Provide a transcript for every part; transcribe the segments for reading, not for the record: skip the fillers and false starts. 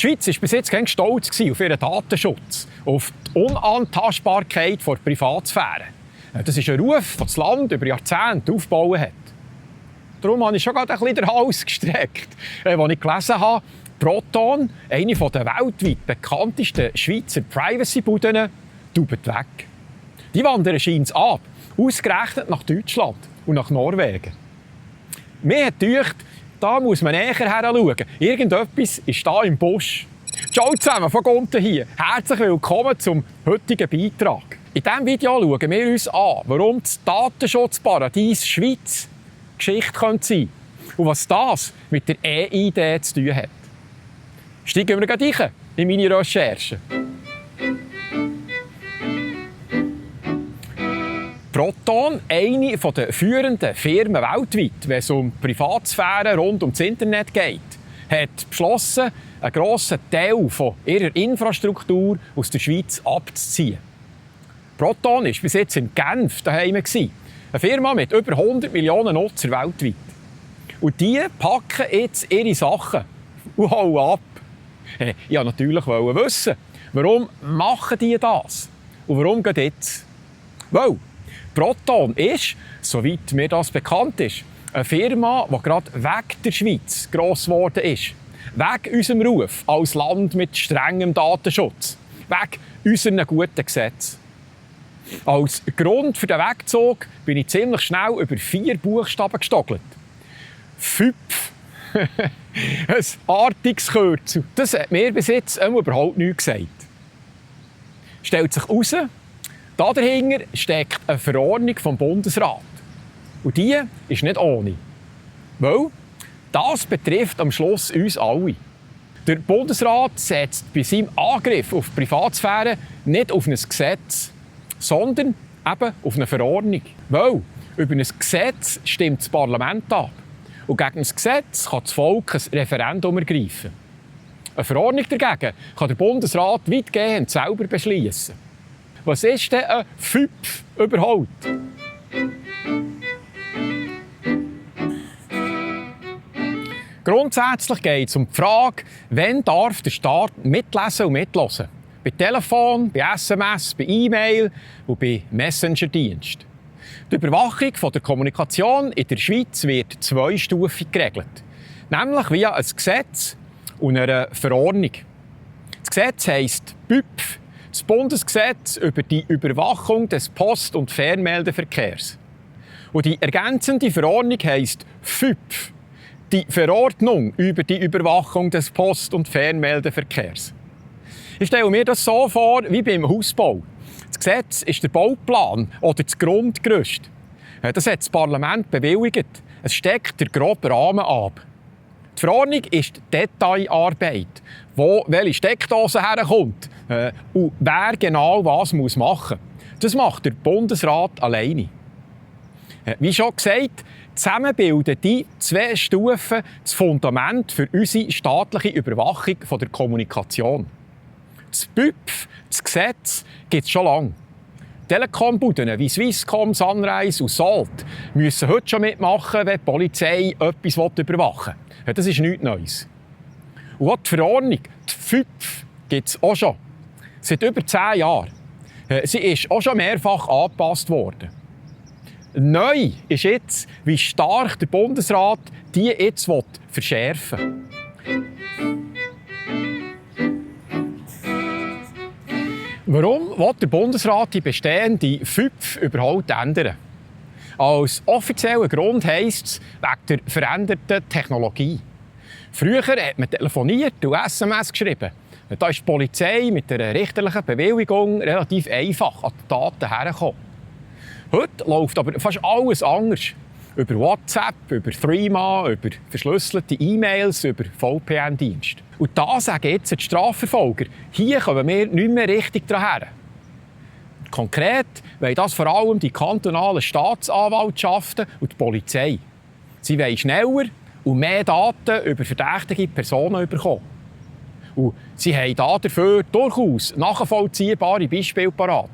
Die Schweiz war bis jetzt stolz auf ihren Datenschutz, auf die Unantastbarkeit der Privatsphäre. Das ist ein Ruf, den das Land über Jahrzehnte aufgebaut hat. Darum habe ich schon gerade ein bisschen den Hals gestreckt, als ich gelesen habe, Proton, eine der weltweit bekanntesten Schweizer Privacy-Buden, taubt weg. Die wandern scheint ab, ausgerechnet nach Deutschland und nach Norwegen. Mir hat gedacht, da muss man näher hinschauen. Irgendetwas ist da im Busch. Ciao zusammen, von Gunten hier. Herzlich willkommen zum heutigen Beitrag. In diesem Video schauen wir uns an, warum das Datenschutzparadies Schweiz Geschichte sein könnte und was das mit der E-ID zu tun hat. Steigen wir gleich ein in meine Recherchen. Proton, eine der führenden Firmen weltweit, wenn es um Privatsphäre rund ums Internet geht, hat beschlossen, einen grossen Teil von ihrer Infrastruktur aus der Schweiz abzuziehen. Proton war bis jetzt in Genf daheim. Eine Firma mit über 100 Millionen Nutzer weltweit. Und die packen jetzt ihre Sachen und hauen ab. Ich wollte natürlich wissen, warum machen die das? Und warum geht jetzt? Weil Proton ist, soweit mir das bekannt ist, eine Firma, die gerade weg der Schweiz gross geworden ist. Weg unserem Ruf als Land mit strengem Datenschutz. Weg unseren guten Gesetzen. Als Grund für den Wegzug bin ich ziemlich schnell über 4 Buchstaben gestogelt. FÜPF. Ein artiges Kürzel. Das hat mir bis jetzt überhaupt nichts gesagt. Stellt sich heraus, dahinter steckt eine Verordnung vom Bundesrat. Und die ist nicht ohne. Weil das betrifft am Schluss uns alle. Der Bundesrat setzt bei seinem Angriff auf die Privatsphäre nicht auf ein Gesetz, sondern eben auf eine Verordnung. Weil über ein Gesetz stimmt das Parlament ab. Und gegen ein Gesetz kann das Volk ein Referendum ergreifen. Eine Verordnung dagegen kann der Bundesrat weitgehend selber beschließen. Was ist denn ein FÜPF überhaupt? Grundsätzlich geht es um die Frage, wann darf der Staat mitlesen und mithören. Bei Telefon, bei SMS, bei E-Mail und bei Messenger-Diensten. Die Überwachung der Kommunikation in der Schweiz wird zweistufig geregelt. Nämlich via ein Gesetz und einer Verordnung. Das Gesetz heisst BÜPF, das Bundesgesetz über die Überwachung des Post- und Fernmeldeverkehrs. Und die ergänzende Verordnung heisst FÜPF, die Verordnung über die Überwachung des Post- und Fernmeldeverkehrs. Ich stelle mir das so vor wie beim Hausbau. Das Gesetz ist der Bauplan oder das Grundgerüst. Das hat das Parlament bewilligt. Es steckt der grobe Rahmen ab. Die Verordnung ist die Detailarbeit, wo welche Steckdose herkommt und wer genau was machen muss. Das macht der Bundesrat alleine. Wie schon gesagt, zusammen bilden die 2 Stufen das Fundament für unsere staatliche Überwachung der Kommunikation. Das BÜPF, das Gesetz, gibt es schon lange. Telekom-Buden wie Swisscom, Sunrise und Salt müssen heute schon mitmachen, wenn die Polizei etwas überwachen will. Das ist nichts Neues. Und auch die Verordnung, die FÜPF, gibt es auch schon. Seit über 10 Jahren. Sie ist auch schon mehrfach angepasst worden. Neu ist jetzt, wie stark der Bundesrat die jetzt verschärfen will. Warum will der Bundesrat die bestehende FÜPF überhaupt ändern? Als offizieller Grund heisst es wegen der veränderten Technologie. Früher hat man telefoniert und SMS geschrieben. Da ist die Polizei mit einer richterlichen Bewilligung relativ einfach an die Daten hergekommen. Heute läuft aber fast alles anders. Über WhatsApp, über Threema, über verschlüsselte E-Mails, über VPN-Dienste. Und da sagen jetzt die Strafverfolger, hier kommen wir nicht mehr richtig daher. Konkret wollen das vor allem die kantonalen Staatsanwaltschaften und die Polizei. Sie wollen schneller und mehr Daten über verdächtige Personen bekommen. Und sie haben dafür durchaus nachvollziehbare Beispiele parat.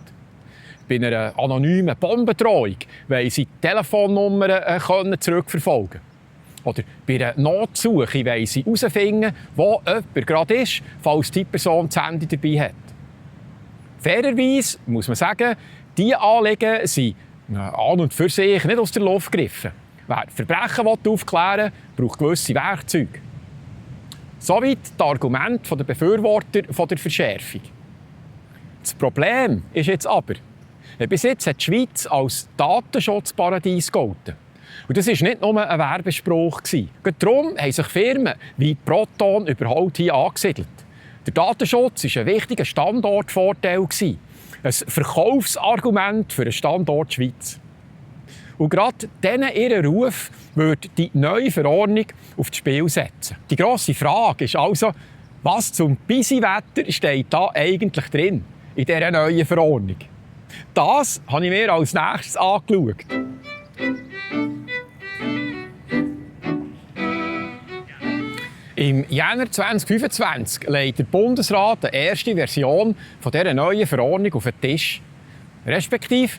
Bei einer anonymen Bombendrohung wollen sie Telefonnummern zurückverfolgen. Oder bei einer Notsuche wollen sie herausfinden, wo jemand gerade ist, falls die Person das Handy dabei hat. Fairerweise muss man sagen, diese Anliegen sind an und für sich nicht aus der Luft gegriffen. Wer Verbrechen aufklären will, braucht gewisse Werkzeuge. Soweit das Argument der Befürworter der Verschärfung. Das Problem ist jetzt aber, bis jetzt hat die Schweiz als Datenschutzparadies gegolten. Und das war nicht nur ein Werbespruch. Gerade darum haben sich Firmen wie Proton überhaupt hier angesiedelt. Der Datenschutz war ein wichtiger Standortvorteil, ein Verkaufsargument für den Standort Schweiz. Und gerade diesen ihren Ruf würde die neue Verordnung aufs Spiel setzen. Die grosse Frage ist also, was zum Bisi-Wetter steht da eigentlich drin in dieser neuen Verordnung? Das habe ich mir als nächstes angeschaut. Im Jänner 2025 legt der Bundesrat die erste Version dieser neuen Verordnung auf den Tisch. Respektive,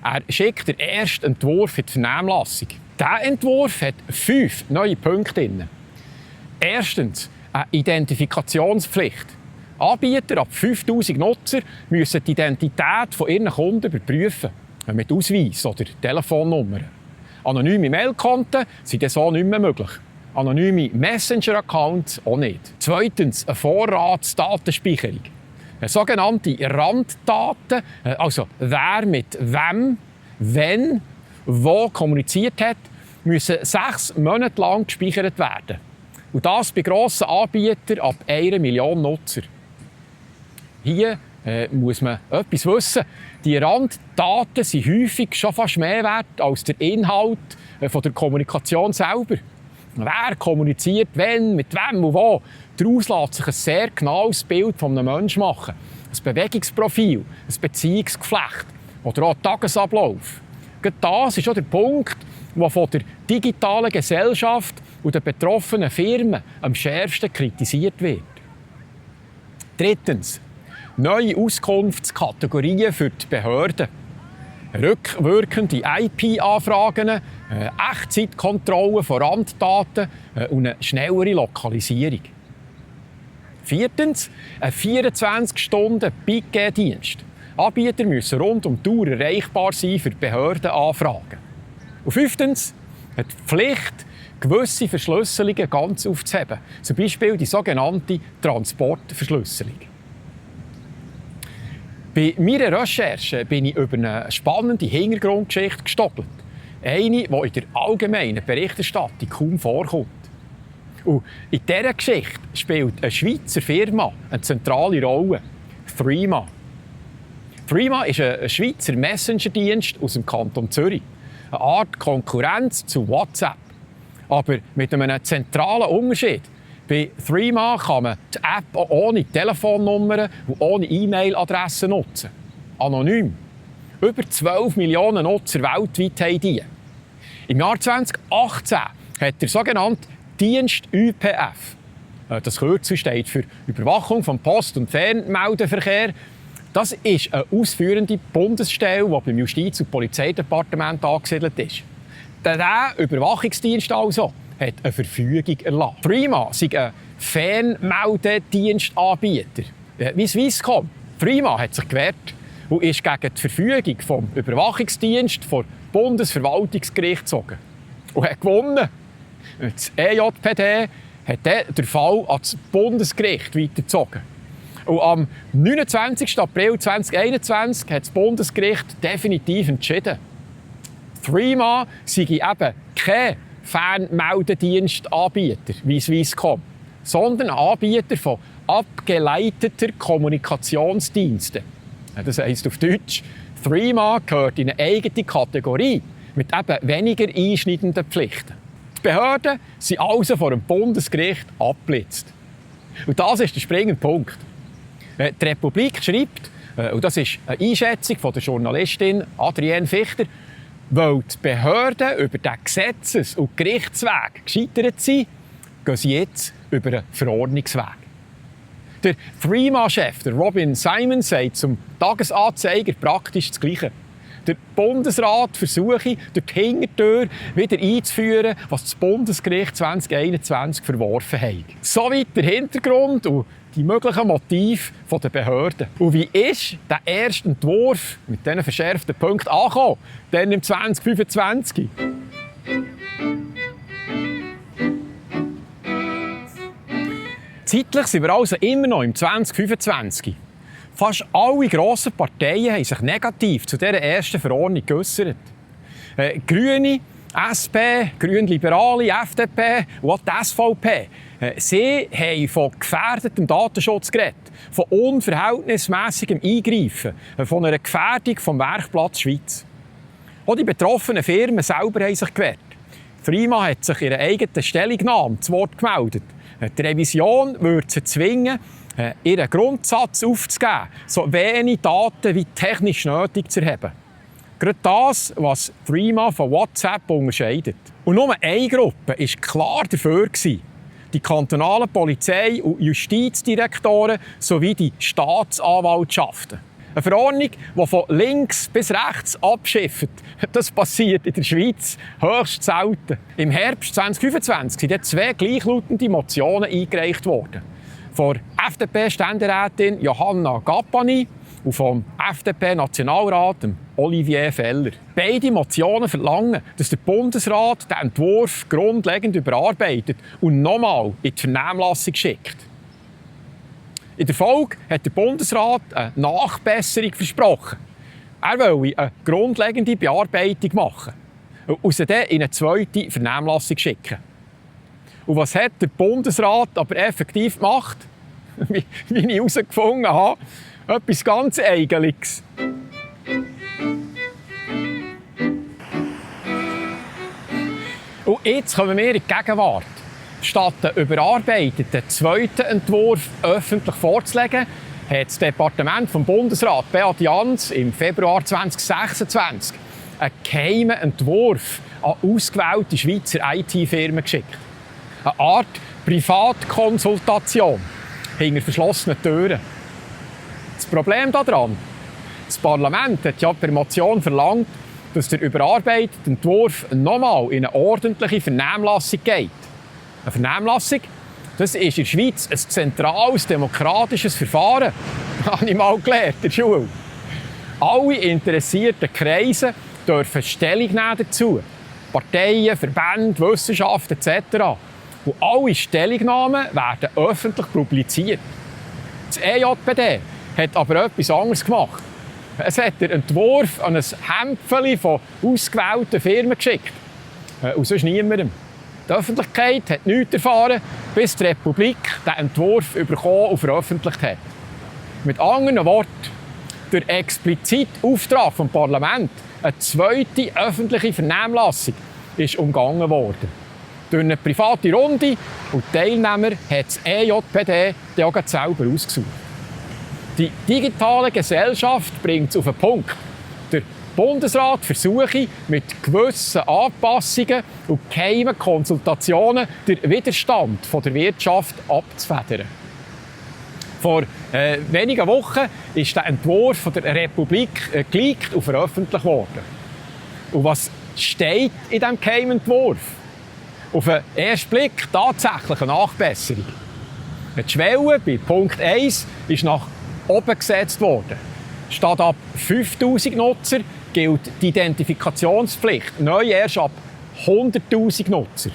er schickt den ersten Entwurf in die Vernehmlassung. Dieser Entwurf hat 5 neue Punkte drin. Erstens eine Identifikationspflicht. Anbieter ab 5000 Nutzer müssen die Identität von ihren Kunden überprüfen, mit Ausweis oder Telefonnummer. Anonyme Mailkonten sind dann so nicht mehr möglich. Anonyme Messenger-Accounts auch nicht. Zweitens eine Vorratsdatenspeicherung. Sogenannte Randdaten, also wer mit wem, wenn, wo kommuniziert hat, müssen 6 Monate lang gespeichert werden. Und das bei grossen Anbietern ab 1 Million Nutzer. Hier muss man etwas wissen. Die Randdaten sind häufig schon fast mehr wert als der Inhalt von der Kommunikation selber. Wer kommuniziert, wenn, mit wem und wo. Daraus lässt sich ein sehr genaues Bild von einem Menschen machen. Ein Bewegungsprofil, ein Beziehungsgeflecht oder auch ein Tagesablauf. Gerade das ist auch der Punkt, der von der digitalen Gesellschaft und den betroffenen Firmen am schärfsten kritisiert wird. Drittens. Neue Auskunftskategorien für die Behörden. Rückwirkende IP-Anfragen, Echtzeitkontrolle von Randdaten und eine schnellere Lokalisierung. Viertens, ein 24-Stunden-Big-Dienst. Anbieter müssen rund um die Uhr erreichbar sein für Behördenanfragen. Und fünftens, die Pflicht, gewisse Verschlüsselungen ganz aufzuheben. Zum Beispiel die sogenannte Transportverschlüsselung. Bei meiner Recherche bin ich über eine spannende Hintergrundgeschichte gestolpert. Eine, die in der allgemeinen Berichterstattung kaum vorkommt. Und in dieser Geschichte spielt eine Schweizer Firma eine zentrale Rolle. Threema. Threema ist ein Schweizer Messenger-Dienst aus dem Kanton Zürich. Eine Art Konkurrenz zu WhatsApp. Aber mit einem zentralen Unterschied. Bei Threema kann man die App auch ohne Telefonnummer und ohne E-Mail-Adresse nutzen. Anonym. Über 12 Millionen Nutzer weltweit haben die. Im Jahr 2018 hat der sogenannte Dienst UPF, das Kürzel steht für Überwachung von Post- und Fernmeldeverkehr, das ist eine ausführende Bundesstelle, die beim Justiz- und Polizeidepartement angesiedelt ist. Dieser Überwachungsdienst also hat eine Verfügung erlassen. Threema ist ein Fernmeldedienstanbieter, wie Swisscom. Threema hat sich gewehrt und ist gegen die Verfügung vom Überwachungsdienst vor Bundesverwaltungsgericht gezogen. Und hat gewonnen. Das EJPD hat den Fall ans Bundesgericht weitergezogen. Und am 29. April 2021 hat das Bundesgericht definitiv entschieden. Threema sei eben kein Fernmeldedienstanbieter wie Swisscom, sondern ein Anbieter von abgeleiteter Kommunikationsdiensten. Das heisst auf Deutsch, Threema gehört in eine eigene Kategorie mit eben weniger einschneidenden Pflichten. Die Behörden sind also vor dem Bundesgericht abgeblitzt. Und das ist der springende Punkt. Die Republik schreibt, und das ist eine Einschätzung von der Journalistin Adrienne Fichter, weil die Behörden über den Gesetzes- und Gerichtsweg gescheitert sind, gehen sie jetzt über einen Verordnungsweg. Der Threema-Chef, Robin Simon, sagt zum Tagesanzeiger praktisch das Gleiche. Der Bundesrat versuche, durch die Hintertür wieder einzuführen, was das Bundesgericht 2021 verworfen hat. Soweit der Hintergrund und die möglichen Motive der Behörden. Und wie ist der erste Entwurf mit diesen verschärften Punkten angekommen, dann im 2025? Zeitlich sind wir also immer noch im 2025. Fast alle grossen Parteien haben sich negativ zu dieser ersten Verordnung geäussert. Grüne, SP, Grünliberale, FDP und auch die SVP. Sie haben von gefährdetem Datenschutz geredet, von unverhältnismässigem Eingreifen, von einer Gefährdung vom Werkplatz Schweiz. Auch die betroffenen Firmen selber haben sich gewehrt. FRIMA hat sich in ihrer eigenen Stellungnahme zu Wort gemeldet. Die Revision würde sie zwingen, ihren Grundsatz aufzugeben, so wenig Daten wie technisch nötig zu erheben. Gerade das, was FRIMA von WhatsApp unterscheidet. Und nur eine Gruppe war klar dafür, die kantonalen Polizei- und Justizdirektoren sowie die Staatsanwaltschaften. Eine Verordnung, die von links bis rechts abschifft. Das passiert in der Schweiz höchst selten. Im Herbst 2025 sind dann 2 gleichlautende Motionen eingereicht worden. Von FDP-Ständerätin Johanna Gappani und vom FDP-Nationalrat Olivier Feller. Beide Motionen verlangen, dass der Bundesrat den Entwurf grundlegend überarbeitet und nochmal in die Vernehmlassung schickt. In der Folge hat der Bundesrat eine Nachbesserung versprochen. Er wolle eine grundlegende Bearbeitung machen und sie dann in eine zweite Vernehmlassung schicken. Und was hat der Bundesrat aber effektiv gemacht? Wie ich herausgefunden habe, etwas ganz Eigentliches. Und jetzt kommen wir in die Gegenwart. Statt den überarbeiteten zweiten Entwurf öffentlich vorzulegen, hat das Departement vom Bundesrat Beat Jans im Februar 2026 einen geheimen Entwurf an ausgewählte Schweizer IT-Firmen geschickt. Eine Art Privatkonsultation hinter verschlossenen Türen. Das Problem daran: das Parlament hat ja per Motion verlangt, dass der überarbeitete Entwurf nochmal in eine ordentliche Vernehmlassung geht. Eine Vernehmlassung, das ist in der Schweiz ein zentrales demokratisches Verfahren. Das habe ich mal gelernt in der Schule. Alle interessierten Kreise dürfen Stellung nehmen dazu. Parteien, Verbände, Wissenschaft etc. Und alle Stellungnahmen werden öffentlich publiziert. Das EJPD hat aber etwas anderes gemacht. Es hat den Entwurf an ein Hämpfchen von ausgewählten Firmen geschickt. Und sonst niemandem. Die Öffentlichkeit hat nichts erfahren, bis die Republik den Entwurf bekommen und veröffentlicht hat. Mit anderen Worten, durch expliziten Auftrag vom Parlament eine zweite öffentliche Vernehmlassung ist umgangen worden. Durch eine private Runde und die Teilnehmer hat das EJPD dann auch selber ausgesucht. Die digitale Gesellschaft bringt es auf den Punkt. Der Bundesrat versuche, mit gewissen Anpassungen und geheimen Konsultationen den Widerstand der Wirtschaft abzufedern. Vor wenigen Wochen ist der Entwurf von der Republik geleakt und veröffentlicht worden. Und was steht in diesem geheimen Entwurf? Auf den ersten Blick tatsächlich eine Nachbesserung. Die Schwelle bei Punkt 1 ist nach oben gesetzt worden. Statt ab 5000 Nutzer gilt die Identifikationspflicht neu erst ab 100'000 Nutzer.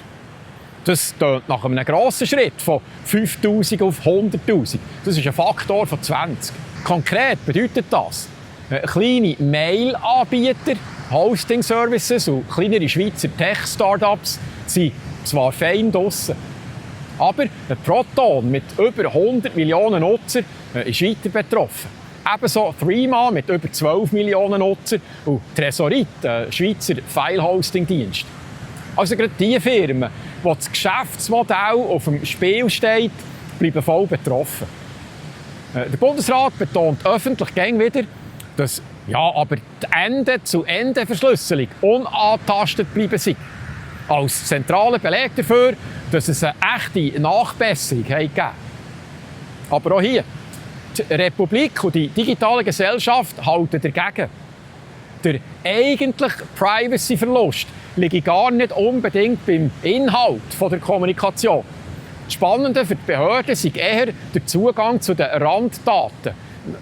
Das tönt nach einem grossen Schritt von 5000 auf 100'000. Das ist ein Faktor von 20. Konkret bedeutet das, kleine Mail-Anbieter, Hosting-Services und kleinere Schweizer Tech-Startups sind zwar fein draussen, aber ein Proton mit über 100 Millionen Nutzern ist weiter betroffen. Ebenso FRIMA mit über 12 Millionen Nutzern und Tresorit, ein Schweizer File-Hosting-Dienst. Also gerade die Firmen, wo das Geschäftsmodell auf dem Spiel steht, bleiben voll betroffen. Der Bundesrat betont öffentlich gern wieder, dass aber die Ende-zu-Ende-Verschlüsselung unangetastet bleiben sei. Als zentraler Beleg dafür, dass es eine echte Nachbesserung gegeben hat. Aber auch hier, die Republik und die digitale Gesellschaft halten dagegen. Der eigentliche Privacy-Verlust liegt gar nicht unbedingt beim Inhalt der Kommunikation. Das Spannende für die Behörden ist eher der Zugang zu den Randdaten.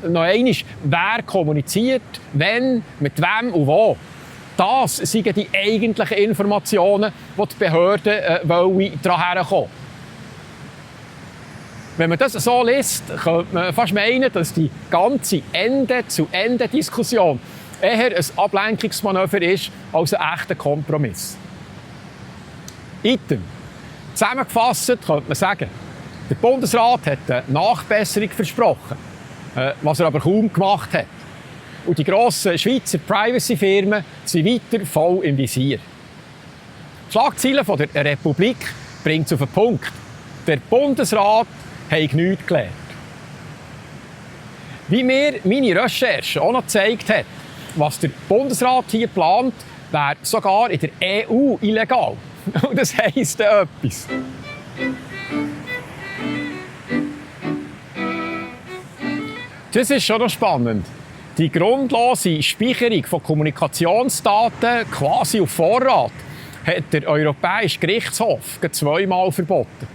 Noch einmal, wer kommuniziert, wenn, mit wem und wo. Das sind die eigentlichen Informationen, die die Behörden daran herkommen. Wenn man das so liest, könnte man fast meinen, dass die ganze Ende-zu-Ende-Diskussion eher ein Ablenkungsmanöver ist als ein echter Kompromiss. Item. Zusammengefasst könnte man sagen, der Bundesrat hat eine Nachbesserung versprochen, was er aber kaum gemacht hat. Und die grossen Schweizer Privacy-Firmen sind weiter voll im Visier. Die Schlagzeilen der Republik bringt es auf den Punkt. Der Bundesrat hat nichts gelernt. Wie mir meine Recherche auch noch gezeigt hat, was der Bundesrat hier plant, wäre sogar in der EU illegal. Und das heisst etwas. Das ist schon noch spannend. Die grundlose Speicherung von Kommunikationsdaten quasi auf Vorrat hat der Europäische Gerichtshof zweimal verboten.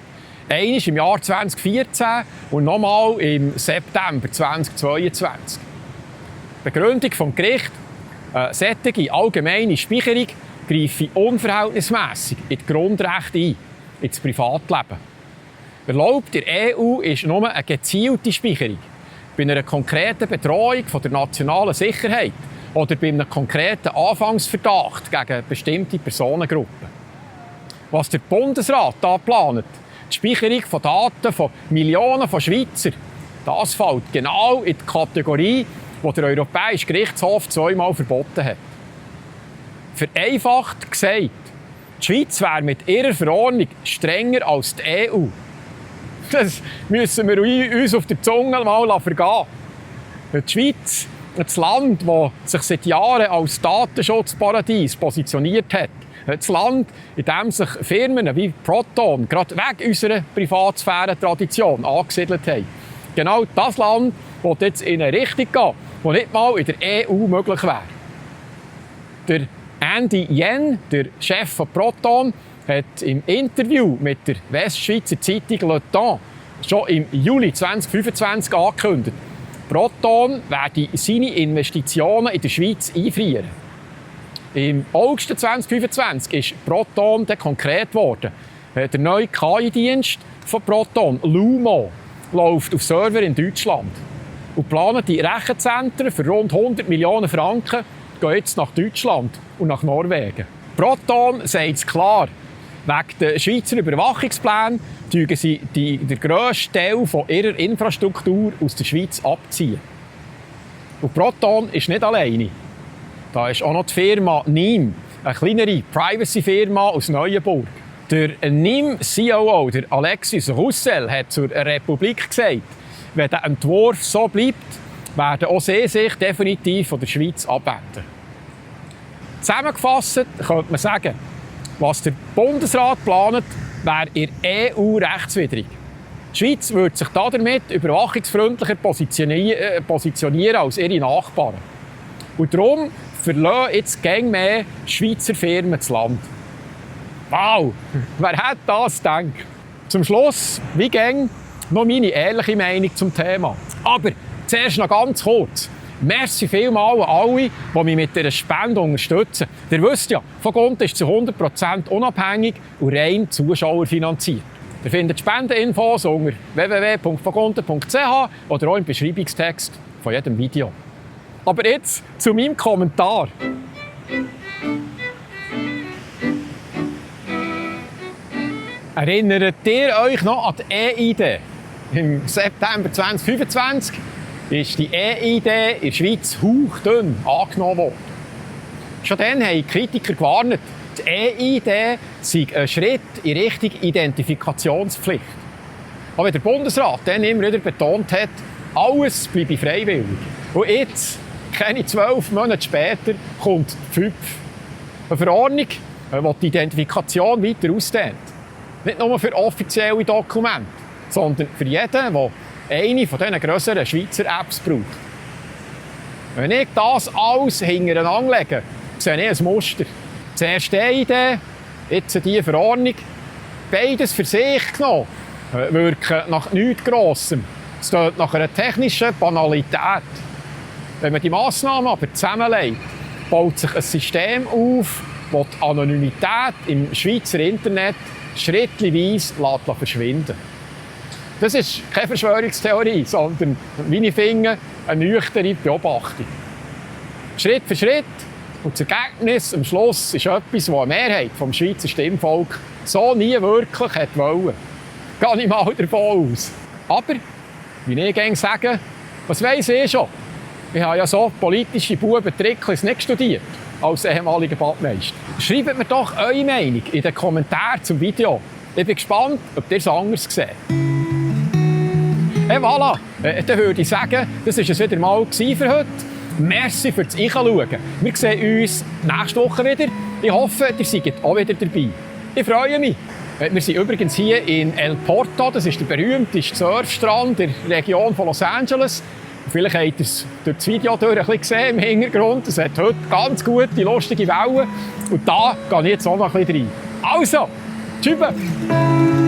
Einmal im Jahr 2014 und nochmal im September 2022. Die Begründung des Gerichts, solche allgemeine Speicherung greife unverhältnismässig in die Grundrechte ein, ins Privatleben. Erlaubt in der EU ist nur eine gezielte Speicherung. Bei einer konkreten Bedrohung von der nationalen Sicherheit oder bei einem konkreten Anfangsverdacht gegen bestimmte Personengruppen. Was der Bundesrat hier plant, die Speicherung von Daten von Millionen von Schweizern, das fällt genau in die Kategorie, die der Europäische Gerichtshof zweimal verboten hat. Vereinfacht gesagt, die Schweiz wäre mit ihrer Verordnung strenger als die EU. Das müssen wir uns auf der Zunge mal vergehen. Die Schweiz, das Land, das sich seit Jahren als Datenschutzparadies positioniert hat, das Land, in dem sich Firmen wie Proton gerade weg unserer Privatsphäre-Tradition angesiedelt haben. Genau das Land will jetzt in eine Richtung gehen, die nicht mal in der EU möglich wäre. Der Andy Yen, der Chef von Proton, hat im Interview mit der Westschweizer Zeitung Le Temps schon im Juli 2025 angekündigt, Proton werde seine Investitionen in der Schweiz einfrieren. Im August 2025 ist Proton dann konkret geworden. Der neue KI-Dienst von Proton, Lumo, läuft auf Server in Deutschland. Und geplante Rechenzentren für rund 100 Millionen Franken gehen jetzt nach Deutschland und nach Norwegen. Proton sagt es klar. Wegen der Schweizer Überwachungspläne ziehen sie den grössten Teil von ihrer Infrastruktur aus der Schweiz abziehen. Und Proton ist nicht alleine. Da ist auch noch die Firma NIM, eine kleinere Privacy-Firma aus Neuenburg. Der NIM-COO, der Alexis Roussel, hat zur Republik gesagt, wenn der Entwurf so bleibt, werden auch sie sich definitiv von der Schweiz abwenden. Zusammengefasst könnte man sagen, was der Bundesrat plant, wäre in der EU rechtswidrig. Die Schweiz würde sich damit überwachungsfreundlicher positionieren als ihre Nachbarn. Und darum verlassen jetzt gäng mehr Schweizer Firmen das Land. Wow, wer hätte das gedacht? Zum Schluss, wie gäng, noch meine ehrliche Meinung zum Thema. Aber zuerst noch ganz kurz. Merci vielmals an alle, die mich mit dieser Spende unterstützen. Ihr wisst ja, Vogonte ist zu 100% unabhängig und rein zuschauerfinanziert. Ihr findet Spendeninfos unter www.vogonte.ch oder auch im Beschreibungstext von jedem Video. Aber jetzt zu meinem Kommentar. Erinnert ihr euch noch an die E-ID? Im September 2025 ist die E-ID in der Schweiz hauchdünn angenommen worden. Schon dann haben Kritiker gewarnt, die E-ID sei ein Schritt in Richtung Identifikationspflicht. Aber der Bundesrat dann immer wieder betont hat, alles bleibe freiwillig. Und jetzt, keine 12 Monate später, kommt die FÜPF. Eine Verordnung, die die Identifikation weiter ausdehnt. Nicht nur für offizielle Dokumente, sondern für jeden, der eine von diesen grösseren Schweizer Apps braucht. Wenn ich das alles hintereinander lege, sehe ich ein Muster. Zuerst die Idee, jetzt die Verordnung. Beides für sich genommen wirken nach nichts Grossem. Es klingt nach einer technischen Banalität. Wenn man die Massnahmen aber zusammenlegt, baut sich ein System auf, das die Anonymität im Schweizer Internet schrittweise verschwinden lässt. Das ist keine Verschwörungstheorie, sondern, wie ich finde, eine nüchterne Beobachtung. Schritt für Schritt. Und das Ergebnis am Schluss ist etwas, das eine Mehrheit des Schweizer Stimmvolk so nie wirklich wollte. Gehe ich mal davon aus. Aber, wie ich gerne sage, was weiss ich schon? Ich habe ja so politische Bubentricklis nicht studiert, als ehemaliger Badmeister. Schreibt mir doch eure Meinung in den Kommentaren zum Video. Ich bin gespannt, ob ihr es anders seht. Hey, voilà, dann würde ich sagen, das war es wieder mal für heute. Merci fürs Einschauen. Wir sehen uns nächste Woche wieder. Ich hoffe, ihr seid auch wieder dabei. Ich freue mich. Wir sind übrigens hier in El Porto. Das ist der berühmteste Surfstrand der Region von Los Angeles. Vielleicht habt ihr es durch das Video ein bisschen gesehen im Hintergrund. Es hat heute ganz gute, lustige Wellen. Und da gehe ich jetzt auch noch ein bisschen rein. Also, tschüss!